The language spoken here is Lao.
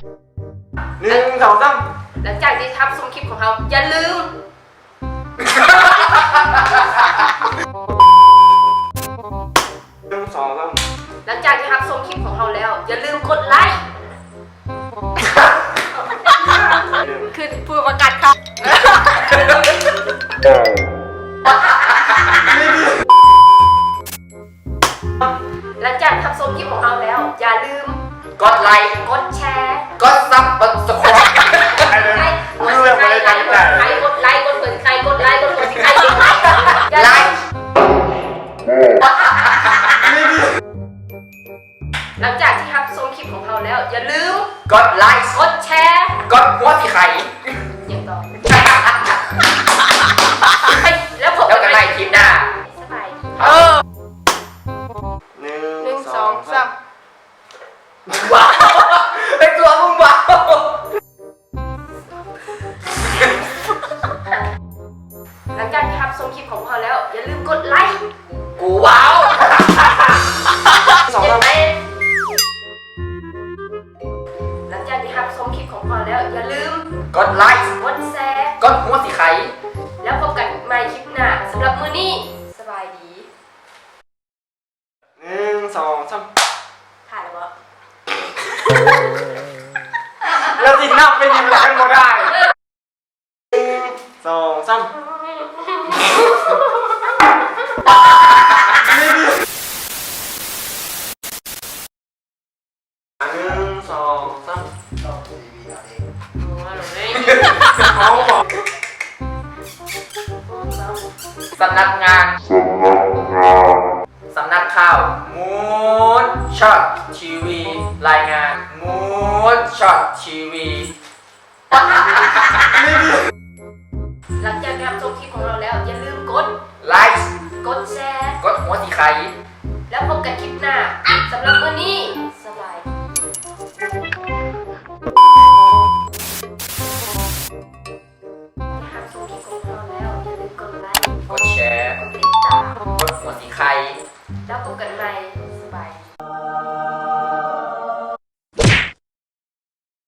ໜຶ່ງ ສອງ ສາມ ຫຼັງຈາກທີ່ຮັບຊົມຄລິບຂອງເຮົາ ຢ່າລືມ ໜຶ່ງ ສອງ ສາມ ຫຼັງຈາກທີ່ຮັບຊົມຄລິບຂອງເຮົາແລ້ວ ຢ່າລືມກົດໄລ ຄືຜູ້ປະກາດຂ່າວ ຫຼັງຈາກຮັບຊົມຄລິບຂອງເຮົາແລ້ວ ຢ່າລືມ ກົດໄລ ກົດແຊ ກົດຊັບສະໄຄຣບ ກົດໄລ ກົດເພິ່ນໄຄ ກົດໄລ ກົດເພິ່ນໄຄ ກົດໄລ ກົດເພິ່ນຊິໄຄ ກົດໄລ ຢ່າລືມ ຫຼັງຈາກທີ່ຮັບຊົມຄລິບຂອງເຮົາແລ້ວ ຢ່າລືມ ກົດໄລ ກົດແຊ ກົດຫົວຊິໄຄ ຫຍັງຕໍ່ ແລ້ວພົບກັນໃໝ່ຄລິບໜ້າ ສະບາຍດີ ເອີ ໜຶ່ງ ໜຶ່ງ ສອງ ສອງ ສາມ ສາມ ວ້າວ ໄອ້ຕົວະມຶງວ້າວ ຫຼັງຈາກທີ່ຮັບຊົມຄລິບຂອງພວກເຮົາແລ້ວ ຢ່າລືມກົດໄລ ກູວ້າວ ສອງ ສາມ ຫຼັງຈາກທີ່ຮັບຊົມຄລິບຂອງພວກເຮົາແລ້ວ ຢ່າລືມ ກົດໄລ ກົດແຊ ກົດຫົວຊິໄຄ ແລ້ວພົບກັນໃໝ່ຄລິບໜ້າ ສຳລັບມື້ນີ້ ສະບາຍດີ. ໜຶ່ງ ສອງ ສາມ ຜ່ານແລ້ວບໍ່? ແລ້ວຊິນັບໄປຍິງກັນບໍ່ໄດ້. ໜຶ່ງ ສອງ ສາມ ໜຶ່ງ ສອງ ສາມ ເອົາບໍ່? ສຳນັກງານ ສຳນັກງານ ສຳນັກຂ່າວ Moonshot ທີ ວີ ລາຍງານ Moonshot ທີ ວີ ຫຼັງຈາກທີ່ຮັບຊົມຄລິບຂອງເຮົາແລ້ວ ຢ່າລືມກົດໄລ ກົດແຊ ກົດຫົວຊິໄຄ ແລ້ວພົບກັນຄລິບໜ້າ. ສຳລັບມື້ນີ້ ສະບາຍດີ. ທີ່ຮັບຊົມຄລິບຂອງເຮົາແລ້ວ ຢ່າລືມກົດໄລ ກົດແຊ ກົດຕິດຕາມ ກົດຫົວຊິໄຄ ແລ້ວພົບກັນໃໝ່.